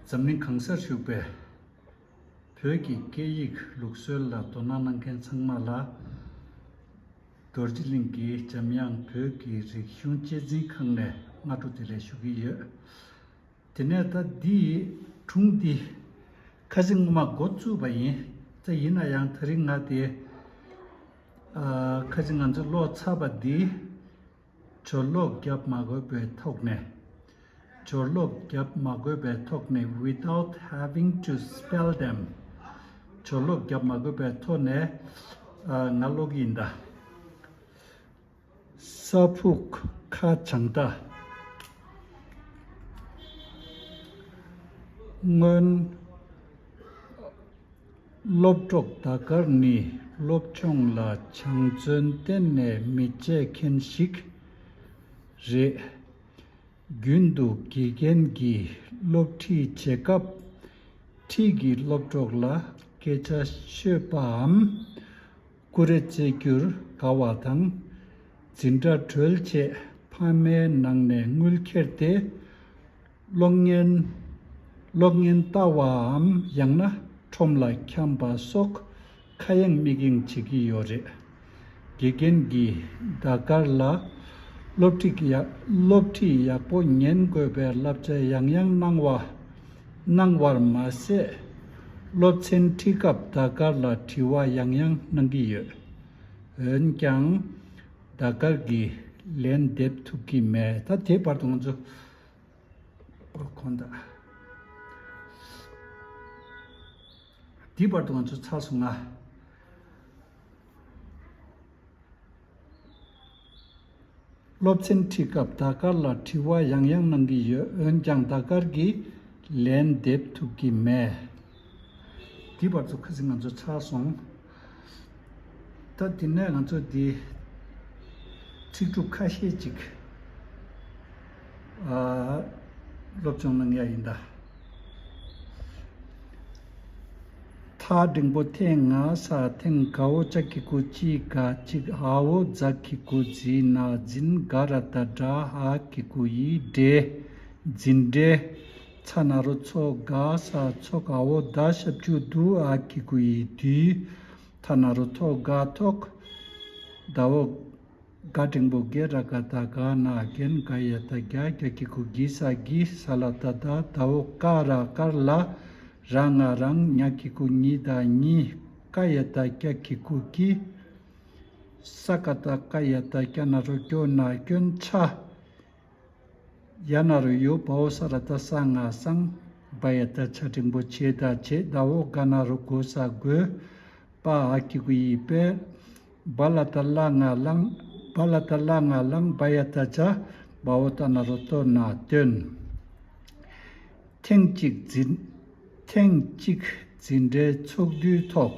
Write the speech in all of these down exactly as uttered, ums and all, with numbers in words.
འཛམ་གླིང་གང་སར་བཞུགས་པའི་བོད་ཀྱི་སྐད་ཡིག་ལུགས་སྲོལ་ལ་དོ་སྣང་གནང་མཁན་ཚང་མ་ལ། རྡོ་རྗེ་གླིང་གི་འཇམ་དབྱངས་བོད་ཀྱི་རིག་གཞུང་གཅེས་འཛིན་ཁང་ནས་སྔ་དྲོ་བདེ་ལེགས་ཞུ་གི་ཡོད། དེ་ནས་ད་འདི་སྒྲུང་འདི་ཁ་སང་སྔོན་མ་འགོ་བཙུགས་པ་ཡིན། ད་ཡིན་ན་ཡང་དེ་རིང་ང་དེ་ཨ་ཁ་སང་ང་ཚོ་ཀློག་ཚར་བ་འདི། སྦྱོར་ཀློག་བརྒྱབ་མ་དགོས་པའི་ཐོག་ནས། སྦྱོར་ཀློག་བརྒྱབ་མ་དགོས་པའི་ཐོག་ནས། without having to spell them. སྦྱོར་ཀློག་བརྒྱབ་མ་དགོས་པའི་ཐོག་ནས་ཨ་ང་ཀློག་གི་ཡིན་ད། ས་ཕུག་ཁ་བྱང་ད། སྔོན། སློབ་གྲོགས་ཟླ་དཀར་ནི་སློབ་སྦྱོང་ལ་སྦྱང་བརྩོན་གཏན་ནས་མི་བྱེད་མཁན་ཞིག་རེད། རྒྱུན་དུ་དགེ་རྒན་གྱིས་སློབ་ཁྲིད་བྱེད་སྐབས་འཁྲིས་ཀྱི་སློབ་གྲོགས་ལ་སྐད་ཆ་ཤོད་པའམ། ཀུ་རེ་རྩེད་རྒྱུར་དགའ་བ་དང་། འཛིན་གྲྭ་གྲོལ་རྗེས་ཕ་མའི་ནང་ནས་དངུལ་ཁྱེར་ཏེ། གློག་བརྙན། གློག་བརྙན་ལྟ་བའམ་ཡང་ན་ཁྲོམ་ལ་འཁྱམ་པ་སོགས་ཁ་ཡེངས་མིག་ཡེངས་བྱེད་ཀྱི་ཡོད་རེད། དགེ་རྒན་གྱིས་ཟླ་དཀར་ལ་སློབ་ཁྲིད་ཡག་སློབ་ཁྲིད་ཡག་པོ་ཉན་དགོས་པའི་བསླབ་བྱ་ཡང་ཡང་གནང་བ། གནང་བར་མ་ཟད། སློབ་ཚན་ཁྲིད་སྐབས་ཟླ་དཀར་ལ་དྲི་བ་ཡང་ཡང་གནང་གི་ཡོད། འོན་ཀྱང་། ཟླ་དཀར་གྱིས་ལན་འདེབས་ཐུབ་ཀྱི་མེད། ད་དེ་བར་དུ་ང་ཚོ། ཨོ་གོང་ད། དེ་བར་དུ་ང་ཚོ་ཚར་སོང་ང་། སློབ་ཚན་ཁྲིད་སྐབས་ཟླ་དཀར་ལ་དྲི་བ་ཡང་ཡང་གནང་གི་ཡོད། འོན་ཀྱང་ཟླ་དཀར་གྱིས་ལན་འདེབས་ཐུབ་ཀྱི་མེད། དེ་བར་དུ་ཁ་སང་ང་ཚོ་ཚར་སོང་། ད་དེ་ནས་ང་ཚོ་འདི་ཚིག་གྲུབ་ཁ་ཤས་ཅིག་ཨ་སློབ་སྦྱོང་གནང་ཡ་ཡིན་ད། ཐ་འགྲེང་བུ་ཐེ་ང་ས་ཐེང་ག་འོ་ཅ་གི་གུ་ཅི་ག་ཅིག་ཨ་འོ་ཛ་གི་གུ་ཛི་ན་འཛིན་ག་ར་ད་དྲ་ཨ་གི་གུ་ཨི་འདྲེ། འཛིན་འདྲེ། ཚ་ན་རོ་ཚོ་ག་ས་ཚོ་ག་འོ་ད་ཞབས་ཀྱུ་དུ་ཨ་གི་གུ་ཨི་དུས། ཐ་ན་རོ་ཐོ་ག་ཐོག་ད་འོ་ག་འགྲེང་བུ་གེ་ར་ག་ད་ག་ན་རྒན་ག་ཡ་ད་རྒྱ་རྒྱ་གི་གུ་གི་ས་གི་ས་ལ་ད་ད་ད་འོ་ཀ་ར་དཀར་ལ་ར་ང་རང་ཉ་གི་གུ་ཉི་ད་ཉི་ཀ་ཡ་ད་རྒྱ་གི་གུ་གི་ས་ཀ་ད་ཀ་ཡ་ད་རྒྱ་ན་རོ་རྒྱོ་ན་རྒྱོན་ཆ། ཡ་ན་རོ་ཡོ་བ་འོ་ས་ར་ད་ས་ང་སང་། བ་ཡ་ད་ཆ་འགྲེང་བུ་ཆེ་ད་ཆེ། ད་འོ་ག་ན་རོ་གོ་ས་གོས། པ་ཨ་གི་གུ་ཡི་པས། བ་ལ་ད་ལ་ང་ལང་། བ་ལ་ད་ལ་ང་ལང་། བ་ཡ་ད་ཆ། བ་འོ་ད་ན་རོ་ཏོ་ན་སྟོན། ཐེངས་གཅིག་འཛིན། ཐེངས་གཅིག་འཛིན་གྲྭའི་ཚོགས་འདུའི་ཐོག་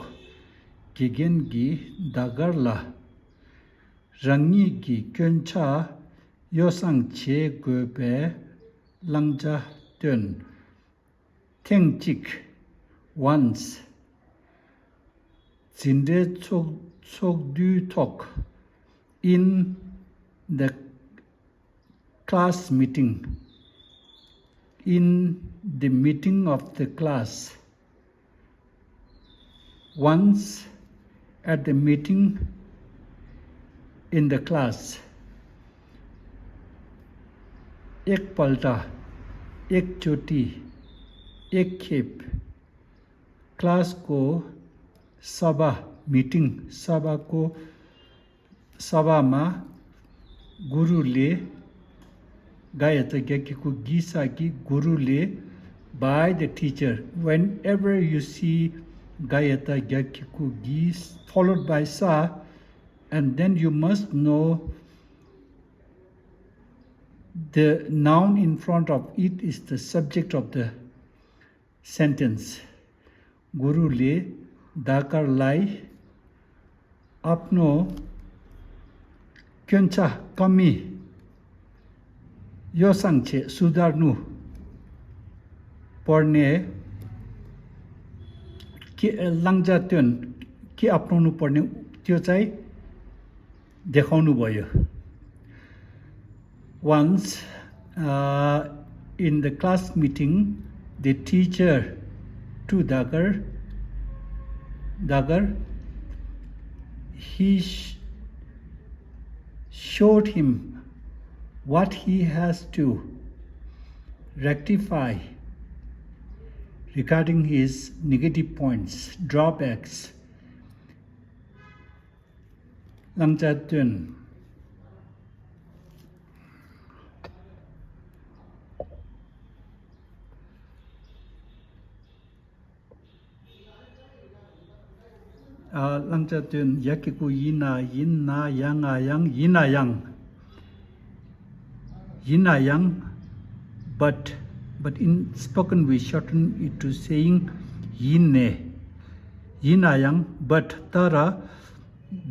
དགེ་རྒན་གྱིས་ཟླ་དཀར་ལ། རང་ཉིད་ཀྱི་སྐྱོན་ཆ་ཡོ་བསྲང་བྱེད་དགོས་པའི་བླང་བྱ་བཏོན། ཐེངས་གཅིག Once འཛིན་གྲྭའི་ཚོགས་ཚོགས་འདུའི་ཐོག In the class meeting. In the meeting of the class. Once at the meeting in the class. एक पल्ट, एकचोटि, एक खेप क्लासको सभा, मिटिङ, सभाको सभामा गुरुले, गायता ग्याकिकु गीसा कि गुरुले, by the teacher, whenever you see गायता ग्याकिकु गीस followed by सा, and then you must know the noun in front of it is the subject of the sentence. गुरुले दाकरलाई आफ्नो क्योन्चा कमी यो सांचे सुधार्नु पर्ने के लाङ्जा त्योन के अप्नाउनु पर्ने त्यो चाहिँ देखाउनुभयो। Once, uh, in the class meeting, the teacher to Dagar, Dagar, he sh- showed him what he has to rectify regarding his negative points, drawbacks. བླང་བྱ་སྟོན། ཨ། བླང་བྱ་སྟོན། ཡ་གི་གུ་ཡིན་ན་ཡིན་ན་ཡང་ང་ཡང་ཡིན་ན་ཡང་། ཡིན་ན་ཡང་། but, but in spoken we shorten it to saying ཡིན་ནའི། ཡིན་ན་ཡང་། but ད་ར།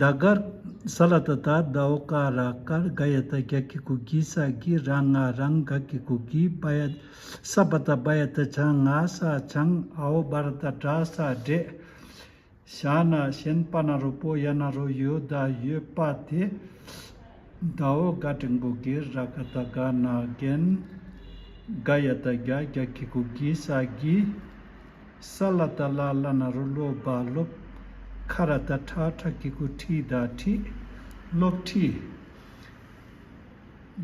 ད་གར། ས་ལ་ཏ་བཏགས་ཟླ་བོ་ཀ་ར་དཀར། ག་ཡ་བཏགས་གྱ་གི་གུ་གྱི་ས་གྱིས། ར་ང་རང་། ག་གི་གུ་གྱིས། བ་ཡ། ས་བ་བཏགས་སྦ་ཡ་བཏགས་སྦྱ་ང་ས་སྦྱངས། འ་འོག་འབ་ར་བཏགས་འབྲ་ས་འབྲས། ཞ་ན་ཞན་པ་ན་རོ་པོ་ཡ་ན་རོ་ཡོ་ད་ཡོད་པ་དེ། ཟླ་བོ་ག་འགྲེང་བུ་གི། ར་ག་བཏགས་རྒ་ན་རྒན། ག་ཡ་བཏགས་རྒྱ། གྱ་གི་གུ་གྱི་ས་གྱིས། ས་ལ་ཏ་ལ་ལ་ན་རོ་སློ་བ་སློབ། ཁ་ར་བཏགས་ཁྲ། ཁྲ་གི་གུ་ཁྲི་དང་ཁྲིད། སློབ་ཁྲིད།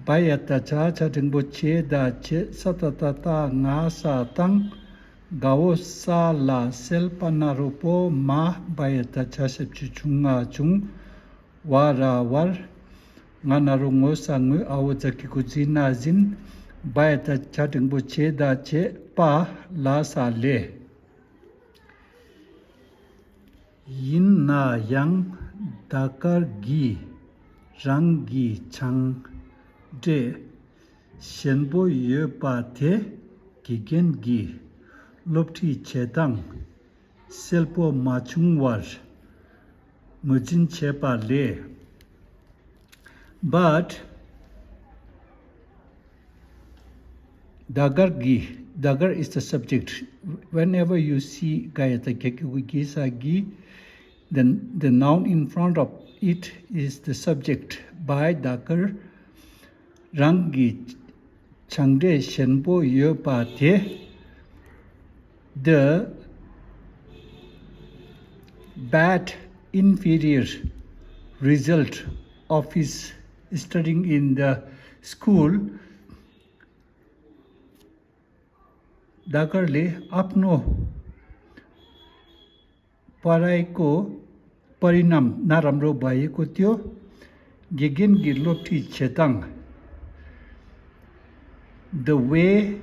བ་ཡ་བཏགས་བྱ། བྱ་འགྲེང་བུ་བྱེད་དང་བྱེད། ས་ཏ་བཏགས་སྟག་ང་ས་བཏང་། ག་འོག་ས་ལ་སེལ་པ་ན་རོ་པོ་མ། བ་ཡ་བཏགས་བྱ་ཞབས་ཀྱུ་བྱུ་ང་བྱུང་། བ་ར་བར། ང་ན་རོ་ངོ་ས་ངོས། འ་འོག་ཛ་གི་གུ་ཛི་ན་ཟིན། བ་ཡ་བཏགས་བྱ་འགྲེང་བུ་བྱེད་དང་བྱེད། པ་ལ་ས་ལས། ཡིན་ན་ཡང་ད་གར་གྱི་རང་གི་སྦྱངས་འབྲས་ཞན་པོ་ཡོད་པ་དེ་དགེ་རྒན་གྱིས་སློབ་ཁྲིད་བྱེད་སྟངས་གསལ་པོ་མ་བྱུང་བར་ངོས་འཛིན་བྱས་པ་ལས། But Dagar gi, Dagar is the subject. Whenever you see ག་ཡ་བཏགས་གྱ་གི་གུ་གྱི་ས་གྱིས, then the noun in front of it is the subject. བའི་ད་གར་རང་གི་སྦྱངས་འབྲས་ཞན་པོ་ཡོད་པ་དེ། The bad, inferior result of his studying in the school, ད་གར་ལས་ཨཔ་ནོ་པར་ཡ་ཀོ་པར་ཡི་ནམ་ན་རམ་རོ་བ་ཡི་ཀོ་ཏིའོ། དགེ་རྒན་གྱི་སློབ་ཁྲིད་བྱེད་སྟངས། The way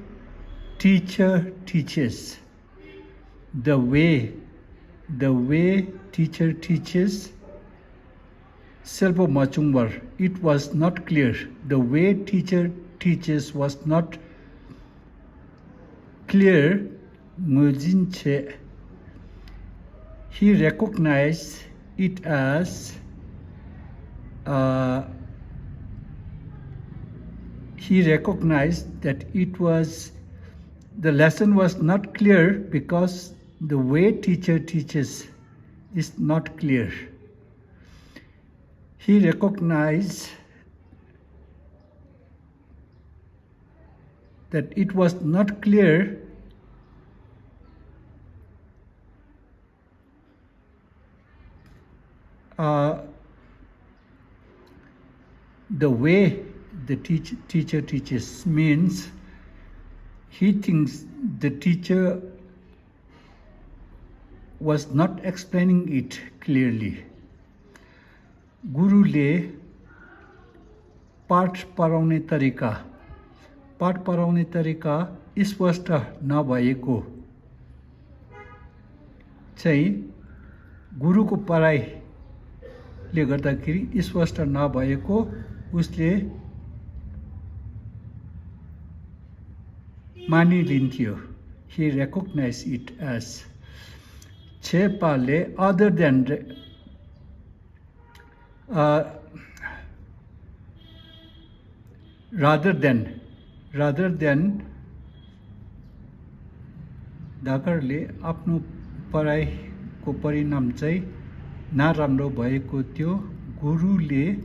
teacher teaches. The way, the way teacher teaches. གསལ་པོ་མ་བྱུང་བར། It was not clear. The way teacher teaches was not clear. ངོས་འཛིན་བྱས། He recognized it as, uh, he recognized that it was, the lesson was not clear because the way teacher teaches is not clear. He recognized that it was not clear, uh, the way the teach- teacher teaches means he thinks the teacher was not explaining it clearly. གུ་རུ་ལས་པཱཊ་པར་ཝ་ནི་ཏཱ་རི་ཀ། པཱཊ་པར་ཝ་ནི་ཏཱ་རི་ཀ་ཨིས་ཝ་སྟྲ་ན་བ་ཡེ་ཀོ། ཅེ། གུ་རུ་ཀོ་པར་ཡ་ལས་གར་ད་ཀིར་ཨིས་ཝ་སྟྲ་ན་བ་ཡེ་ཀོ་ཨུས་ལས་མ་ནི་ལིན་ཐིའོ། He recognized it as. བྱས་པ་ལས་other than, uh, rather than, rather than ད་གར་ལས་ཨཔ་ནོ་པར་ཡ་ཀོ་པར་ཡི་ནམ་ཅེ་ན་རམ་རོ་བ་ཡེ་ཀོ་ཏིའོ། གུ་རུ་ལས་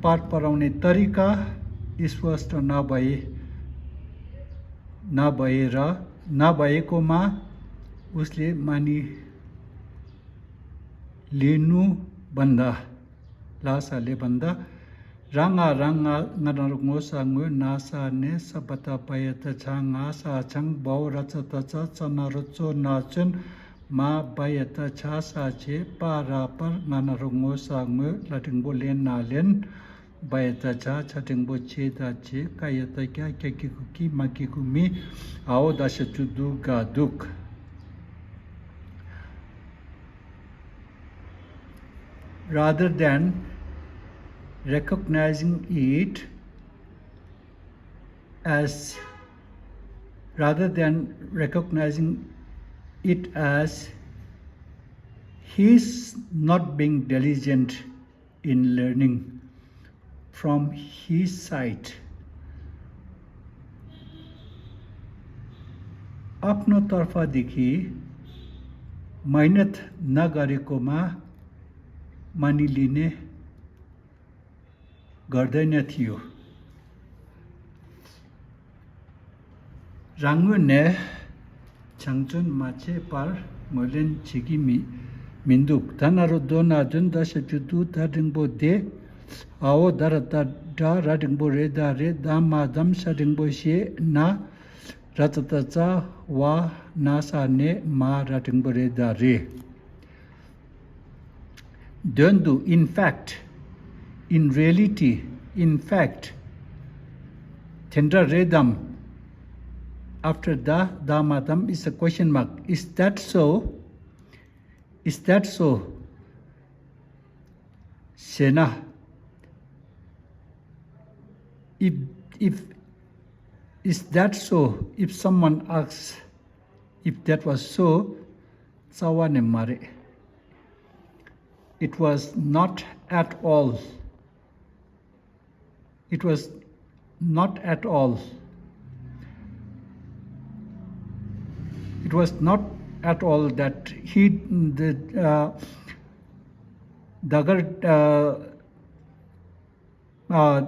པར་པར་ཝ་ནི་ཏཱ་རི་ཀ་ཨིས་ཝ་སྟྲ་ན་བ་ཡེ་ན་བ་ཡེ་ར། नभएकोमा उसले मानिलिनु भन्दा, लासा ले भन्दा, राङा राङा ङनर ङोसा ङो नासा ने सबत भयत छा ङासा छङ बाउ रचत च चनर चो नाचुन मा भयत छासा छे पारा पर ङनर ङोसा ङो लटिङ बो लेन ना लेन भयत छा छटिङ बो छे दा छे कायत क्या क्या किकु कि मा किकु मी आओ दश चु दु गा दुख. Rather than recognizing it as, rather than recognizing it as his not being diligent in learning from his side. आफ्नो तर्फदेखि मेहनत नगरेकोमा मानिलिने गर्दैन थियो. རང་ངོས་ནས་སྦྱང་བརྩོན་མ་བྱས་པར་ངོས་ལེན་བྱེད་ཀྱི་མི་མི་འདུག་ད་ན་རོ་དོ་ན་དོན་ད་ཤ་ཅུ་དུ་ད་འགྲེང་པོ་དེ། ཨའོ་ད་ར་ད་ད་ར་འགྲེང་པོ་རེ་ད་རེ་ད་མ་དམ་ཤ་འགྲེང་པོ་ཤེ་ན། ར་ཙ་ད་ཙ་བ་ན་ས་ནས་མ་ར་འགྲེང་པོ་རེ་ད་རེ། དོན་དུ། In fact, in reality, in fact, དེ་འདྲ་རེད་དམ། After the དམ་དམ is a question mark. Is that so? Is that so? ཞེ་ན། If, if, is that so? If someone asks, if that was so, རྩ་བ་ནས་མ་རེད། It was not at all. It was not at all. It was not at all that he, the, uh, Dagar, uh, uh,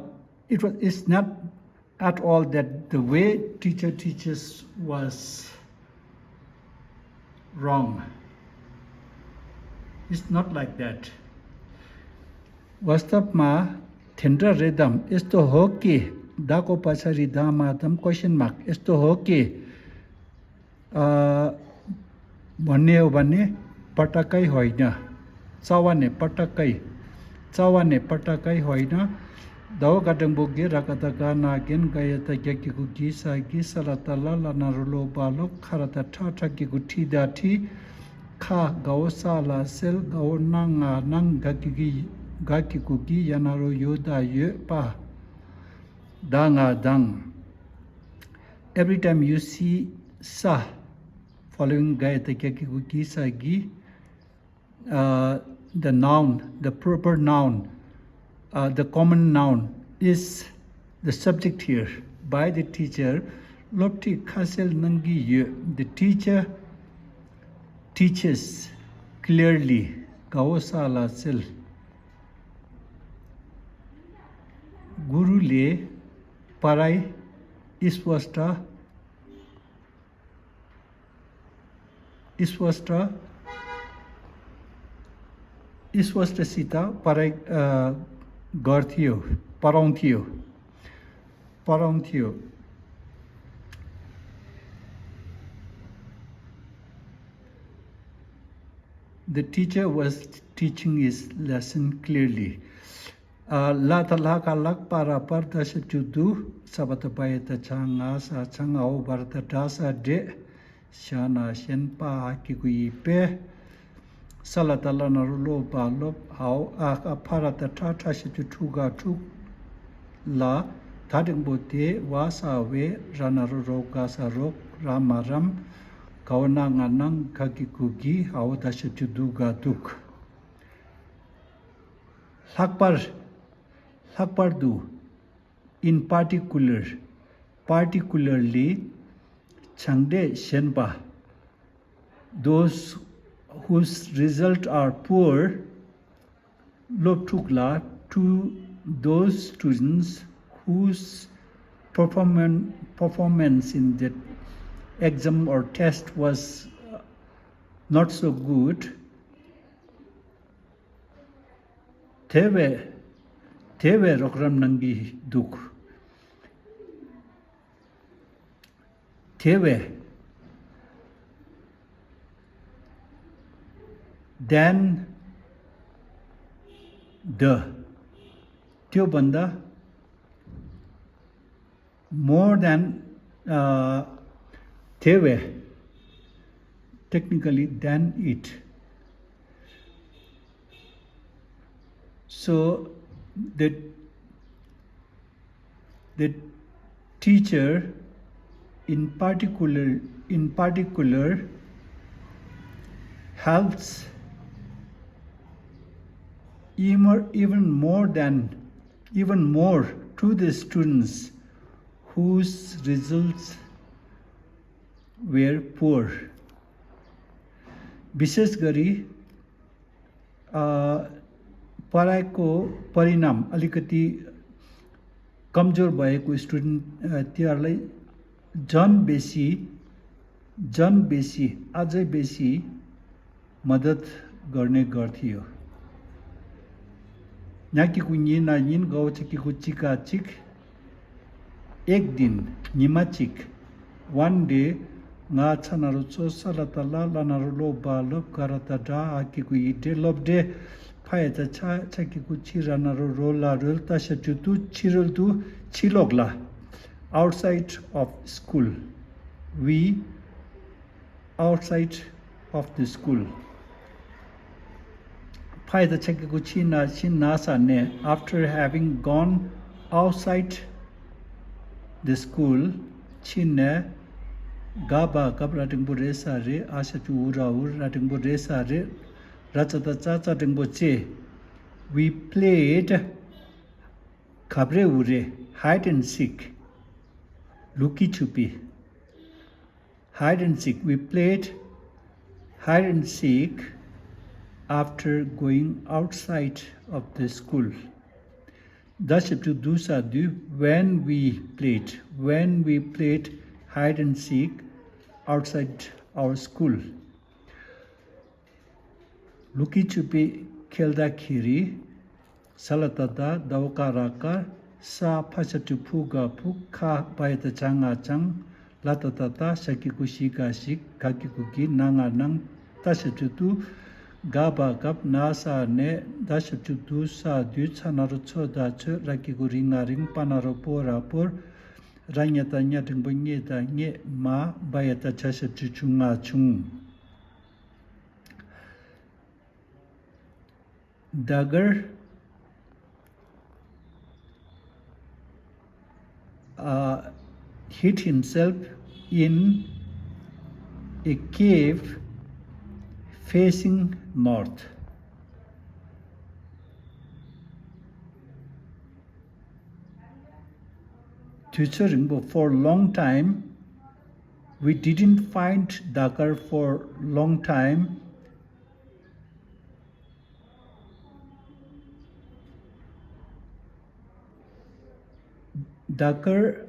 it was, it's not at all that the way teacher teaches was wrong. It's not like that. वास्तवमा དེ་འདྲ་རེད་དམ། यस्तो हो कि दा को पछाडि दम दम question mark यस्तो हो कि अ, भन्ने हो भने पटक्कै होइन। चावाने पटक्कै, चावाने पटक्कै होइन। दव गडंबो गे रकत गाना गेन गयत ग्याकिगु गीसा गीसला तला लना रुलो बालो खरत ठा ठा गिगु ठी दा ठी। खा गव साला सेल गव नंगा नंग गकिगी गकिगु गी यनारो यो दा यो पा। दांगा दंग। Every time you see sa following gayata gyakiku gisa gi, uh, the noun, the proper noun, uh, the common noun is the subject here by the teacher. Lopti khasel nangi yu. The teacher teaches clearly. Gaosa la sil. Guru le parai iswasta स्पष्ट, स्पष्टसित पराइ, अ, गर्थ्यो, पराउँथ्यो, पराउँथ्यो। The teacher was teaching his lesson clearly. ལ་ད་ལྷ་ཁ་ལག་པ་ར་པར་ད་ཤབ་ཅུ་དུ། ས་བ་ད་བ་ཡ་ད་ཆ་ང་ས་ཆ་ང་འོ་བར་ད་དྲ་ས་འདྲེ། ཤ་ན་ཤན་པ་ཧ་ཀི་གུ་ཡི་པེ། ས་ལ་ད་ལ་ན་རུ་ལོ་བ་ལོབ། ཧའོ་ཨ་ཀ་ཕ་ར་ད་ཁྲ་ཁྲ་ཤབ་ཅུ་ཁྲུ་ག་ཁྲུག་ལ། ད་འགྲེང་པོ་དེ་བ་ས་བེ་ར་ན་རུ་རོ་ག་ས་རོག་ར་མ་རམ། ག་འོ་ན་ང་ནང་ག་གི་གུ་གི་ཧའོ་ད་ཤབ་ཅུ་དུ་ག་དུག་ལྷག་པར། ལྷག་པར་དུ། In particular, particularly, ཆང་འདྲེ་ཞན་པ། Those whose results are poor, སློབ་ཕྲུག་ལ། To those students whose performance, performance in that exam or test was, uh, not so good. དེ་བས་དེ་བས་རོགས་རམ་གནང་གི་འདུག་དེ་བས། Than the, त्यो भन्दा, more than, uh, དེ་བས། Technically, than it. So, the the teacher in particular in particular helps even, even more than even more to the students whose results were poor. विशेष गरी, अ, पढाइको परिणाम अलिकति कमजोर भएको स्टुडेन्ट, अ, तिनीहरूलाई झन् बेसी, झन् बेसी, अझै बेसी मद्दत गर्ने गर्थ्यो। ཉག་གི་གུ་ཉིན་ན་ཉིན། གའོ་ཆ་གི་གུ་གཅིག་ག་གཅིག एक दिन, ཉི་མ་གཅིག one day, ང་ཚ་ན་རོ་ཚོ། ས་ལ་ཏ་ལ། ལ་ན་རོ་ལོ། བ་ལོབ། ག་ར་ཏ་གྲ། འ་གི་གུ་འི་འདྲེ། སློབ་གྲྭ། ཕ་ཡ་ཏ་ཆ། ཆ་གི་གུ་ཆི། ར་ན་རོ་རོ། ལ་རོལ། ཏ་ཞབས་ཀྱུ་ཏུ། ཕྱི་རོལ་དུ། ཕྱི་ལོགས་ལ། Outside of school. We outside of the school. ཕ་ཡ་ཏ་ཆ་གི་གུ་ཕྱི་ན། ཕྱི་ན་ས་ནས། After having gone outside the school, ཕྱི་ནས། ག་བ་གབ། ར་འགྲེང་བུ་རེ་ས་རེད། འ་ཞབས་ཀྱུ་འུ། ར་འུར། ར་འགྲེང་བུ་རེ་ས་རེད། ར་ཙ་ཏ་རྩ། རྩ་འགྲེང་བུ་རྩེ། We played. གབ་རེ་འུ་རེ། Hide and seek. ལུ་ཀི་ཆུ་པི། Hide and seek. We played hide and seek after going outside of the school. ད་ཞབས་ཀྱུ་དུ་ས་དུས། When we played, when we played hide and seek outside our school. ལུ་ཀི་ཆུ་པི་ཁེལ་ད་ཁི་རི། ས་ལ་ཏ་ཏ། ད་འོ་ཀ་ར་ཀར། ས་ཕ་ཞབས་ཀྱུ་ཕུ་ག་ཕུག་ཁ་བ་ཡ་ཏ་ཇ་ང་ཇང་། ལ་ཏ་ཏ་ལྟ། ཞ་གི་གུ་ཞི་ག་ཞིག་ག་གི་གུ་གི་ན་ང་ནང་། ཏ་ཞབས་ཀྱུ་ཏུ། ག་བ་གབ། ན་ས་ནས། ད་ཞབས་ཀྱུ་དུ་ས་དུས། ཚ་ན་རོ་ཚོ་ད་ཚོད། ར་གི་གུ་རི་ང་རིང་། པ་ན་རོ་པོ་ར་པོར། ར་ཉ་ཏ་ཉ་འགྲེང་བུ་སྙེ་ད་སྙེ་མ། བ་ཡ་ཏ་ཇ་ཞབས་ཀྱུ་ཇུ་ང་ཇུང་། Dagger, uh, hid himself in a cave facing north. དུས་ཚོད་རིང་པོ། For a long time, we didn't find Dakar for a long time. Dakar,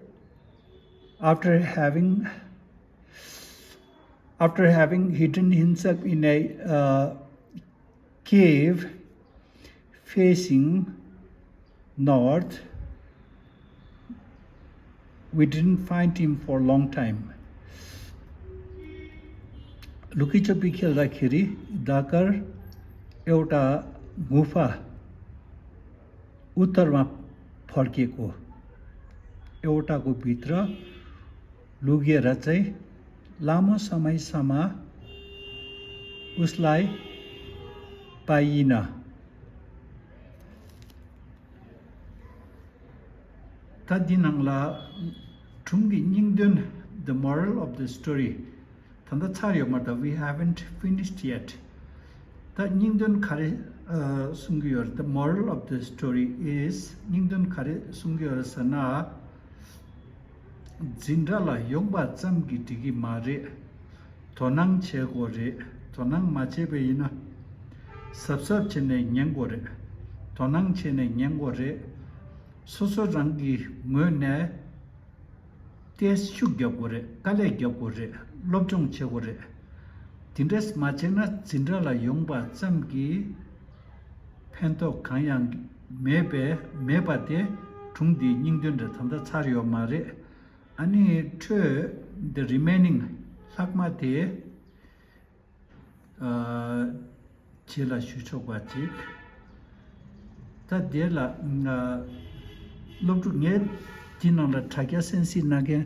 after having, after having hidden himself in a, uh, cave facing north, we didn't find him for a long time. लुकिचोपी खेल्दाखेरि डाकर एउटा गुफा उत्तरमा फर्किएको। एउटाको भित्र लुकेर चाहिँ लामो समयसम्म उसलाई पाइएन। ད་འདི་ནང་ལ་སྒྲུང་གི་སྙིང་དོན། The moral of the story. ད་ལྟ་ཚར་ཡོད་མ་རེད། We haven't finished yet. ད་སྙིང་དོན་ག་རེ་ཨ་གསུང་གི་ཡོད་རེད། The moral of the story is. སྙིང་དོན་ག་རེ་གསུང་གི་ཡོད་རེད་ཟེར་ན། འཛིན་གྲྭ་ལ་ཡོང་པ་ཙམ་གྱིས་འགྲིག་གི་མ་རེད། དོ་སྣང་བྱེད་དགོས་རེད། དོ་སྣང་མ་བྱས་པ་ཡིན་ན་གཟབ་གཟབ་བྱས་ནས་ཉན་དགོས་རེད། དོ་སྣང་བྱས་ནས་ཉན་དགོས་རེད། སོ་སོ་རང་གི་ངོས་ནས་ ཏོག་ཙམ་ཤུགས་རྒྱབ་དགོས་རེད། དཀའ་ལས་རྒྱབ་དགོས་རེད། སློབ་སྦྱོང་བྱེད་དགོས་རེད། དེ་འདྲས་མ་བྱས་ན་འཛིན་གྲྭ་ལ་ཡོང་པ་ཙམ་གྱིས་ཕན་ཐོགས་གང་ཡང་མེད་པས། མེད་པ་དེ་སྒྲུང་འདིའི་སྙིང་དོན་རེད། ད་ལྟ་ཚར་ཡོད་མ་རེད། ཨ་ནི་འཕྲོས་the remaining ལྷག་མ་དེ། ཨ། རྗེས་ལ་ཞུ་ཆོག་པ་ཅིག་ད་དེ་ལ་ང་སློབ་ཕྲུག་ངས་དེ་ནང་ལ་དྲ་རྒྱ་གསན་གཟིགས་གནང་མཁན་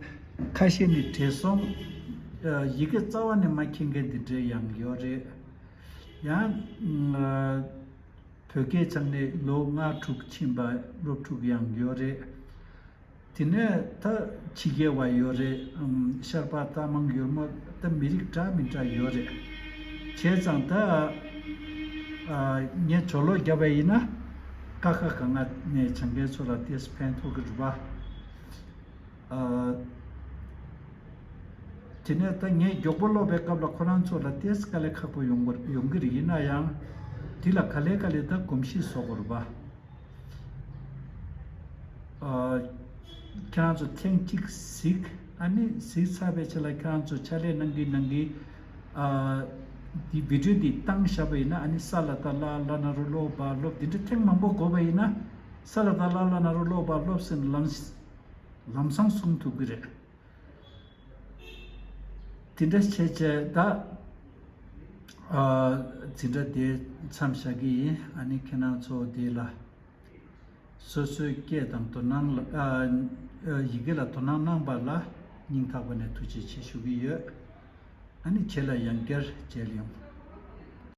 ཁ་ཤས་ནི་བགྲེས་སོང་། ཨ། ཡི་གེ་རྩ་བ་ནས་མ་མཁྱེན་མཁན་འདི་འདྲའི་ཡང་ཡོད་རེད། ཡང་ཨ། བོད་སྐད་སྦྱངས་ནས་ལོ་ལྔ་དྲུག་ཕྱིན་པ་སློབ་ཕྲུག་ཡང་ཡོད་རེད། དེ་ནས་ད་ཕྱི་རྒྱལ་བ་ཡོད་རེད། ཨམ། ཤར་པ་རྟ་མང་ཡོལ་མོ། ད་མི་རིགས་འདྲ་མི་འདྲ་ཡོད་རེད། བྱས་ཙང་ད་ཨ། ངས་སྦྱོར་ཀློག་བརྒྱབ་པ་ཡིན་ན་ཀ་ཁ་ག་ང་ནས་སྦྱང་མཁན་ཚོ་ལ་ཏོག་ཙམ་ཕན་ཐོགས་ཀྱི་རེད་པ། ཨ། དེ་ནས་ད་ངས་མགྱོགས་པོ་ཀློག་པའི་སྐབས་ལ་ཁོ་རང་ཚོ་ལ་ཏོག་ཙམ་དཀའ་ལས་ཁག་པོ་ཡོང་གི་ཡོང་གི་རེད། ཡིན་ན་ཡང་དེ་ལ་ག་ལེ་ག་ལེ་ད་གོམས་གཤིས་བཟོ་དགོས་རེད་པ། ཨ། ཁྱེད་རང་ཚོ་ཐེངས་གཅིག་གཟིགས། ཨ་ནི་གཟིགས་ཚར་བའི་རྗེས་ལ་ཁྱེད་རང་ཚོ་ཕྱག་ལས་གནང་གིན་གནང་གིན། ཨ། འདི་བི་ཌིའོ་འདི་བཏང་བཞག་པ་ཡིན་ན། ཨ་ནི་ས་ལ་ད་ལ་ལ་ན་རོ་ཀློག་པ་ཀློག་འདི་འདྲ་ཐེངས་མང་པོ་དགོས་པ་ཡིན་ན། ས་ལ་ད་ལ་ལ་ན་རོ་ཀློག་པ་ཀློག་ཟེར་ནས་ལམ་ལམ་སང་གསུང་ཐུབ་ཀྱི་རེད། དེ་འདྲ་བྱས་བྱས་ད། ཨ། འཛིན་གྲྭ་དེ་མཚམས་བཞག་གི་ཡིན། ཨ་ནི་ཁྱེད་རང་ཚོ་དེ་ལ་སོ་སོའི་སྐད་དང་དོ་སྣང་ལ། ཨ། ཡི་གེ་ལ་དོ་སྣང་གནང་པ་ལ་སྙིང་ཐག་པ་ནས་ཐུགས་རྗེ་ཆེ་ཞུ་གི་ཡོད། ཨ་ནི་རྗེས་ལ་ཡང་བསྐྱར་མཇལ་ཡོང་།